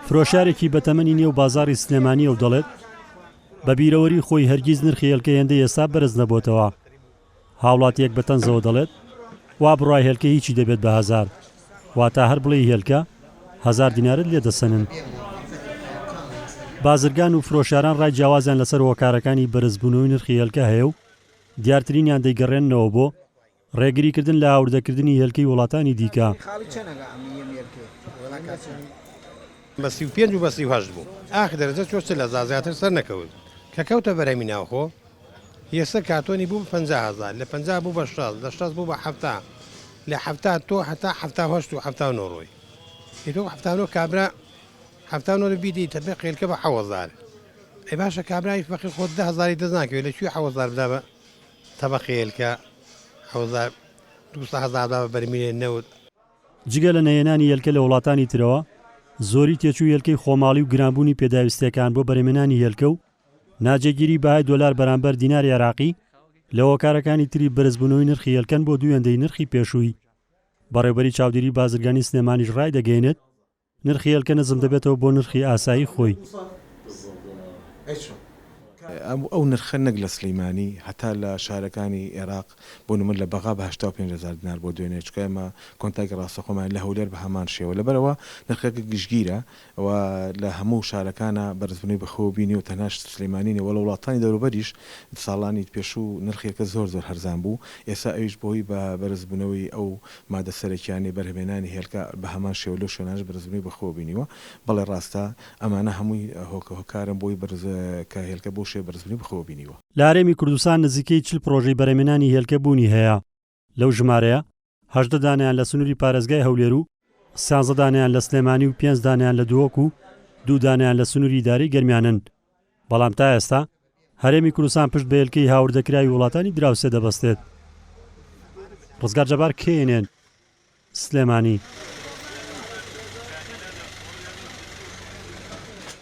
فرۆشیارێکی بەتەمەنی نێو بازاڕی سلێمانییە و دەڵێت، بە بیرەوەری خۆی هەرگیز نرخی هێلکە هێندەی ئێستا بەرز نەبووەتەوە. هاوڵاتییەک بە تەنزەوە دەڵێت، وا بڕای هێلکە هیچی دەبێت بە هەزار، واتا هەر بڵێی هێلکە، هەزار دینارت لێ دەسەنن. بازرگان و فرۆشیاران ڕای جیاوازیان لەسەر هۆکارەکانی بەرزبوونەوەی نرخی هێلکە هەیە و دیارترینیان دەیگەڕێننەوە بۆ ڕێگریکردن لە هاوردەکردنی هێلکەی وڵاتانی دیکە. بە 35 و بە 38 بوو ئاخ دەرەجە چۆ 40 هەزار زیاتر سەر نەکەوت کە کەوتە بەرهەمی ناوخۆ ئێستا کارتۆنی بوو بە 50 هەزار لە 50 بوو بە 60 لە 60 بوو بە 70 لە 70 تۆ هەتا 78 و 79 ڕۆی ئێ تۆ 79 کابرا 79 لە بیدەی تەبێ قێلکە بە 7000 ئەی باشە کابرای فەقیر خۆ 10 هەزاری دەست ناکەوێت لە کوێ 7000 بدا بە تەبەقی هێلکە هەوزار دوسە هەزار بە بەرمیلێ نەوت. جگە لە نەهێنانی هێلکە لە وڵاتانی ترەوە، زۆری تێچووی هێلکەی خۆماڵی و گرانبوونی پێداویستییەکان بۆ بەرهەمهێنانی هێلکە و ناجێگیری بەهای دۆلار بەرامبەر دیناری عێراقی لە هۆکارەکانی تری بەرزبوونەوەی نرخی هێلکەن بۆ دوو هێندەی نرخی پێشووی. بەڕێوبەری چاودێری بازرگانی سلێمانیش ڕایدەگەیەنێت، نرخی هێلکە نزم دەبێتەوە بۆ نرخی ئاسایی خۆی. ئەو نرخە نەک لە سلیمانی هەتا لە شارەکانی ئێراق بۆ نمونە لە بەغا بە 85 هەزار دینار بۆ دوێنێ چونکە ئێمە کۆنتاکی ڕاستەخۆمان لە هەولێر بە هەمان شێوە لەبەرئەوە نرخەکە گشتگیرە و لە هەموو شارەکانا بەرزبوونەوەی بەخۆوە بینیوە تەنها سلێمانی نیە وە لە وڵاتانی دەوروبەریش ساڵانی پێشوو نرخیەکە زۆر زۆر هەرزان بوو ئێستا ئەویش بەهۆی بە بەرزبوونەوەی ئەو مادە سەرەکیانەی بەرهەمهێنانی هێلکە بە هەمان شێوە لەو شوێنانەش بەرزبوونەوەی بەخۆوە بینیوە بەڵێ ڕاستە ئەمانە هەمووی هۆکارن بۆی بەرز کە هێلکە بەو شێوە بەرزبوونەوەی بەخۆوە بینیوە. لە هەرێمی کوردستان نزیکەی 40 پڕۆژەی بەرهەمهێنانی هێلکە بوونی هەیە، لەو ژمارەیە 18 دانەیان لە سنووری پارێزگای هەولێر و سیانزە دانەیان لە سلێمانی و پێنج دانەیان لە دهۆک و دوو دانەیان لە سنووری ئیدارەی گەرمیانن، بەڵام تا ئێستا هەرێمی کوردستان پشت بە هێلکەی هاوردەکراوی وڵاتانی دراوسێ دەبەستێت. ڕزگار جەبار، KNN، سلێمانی.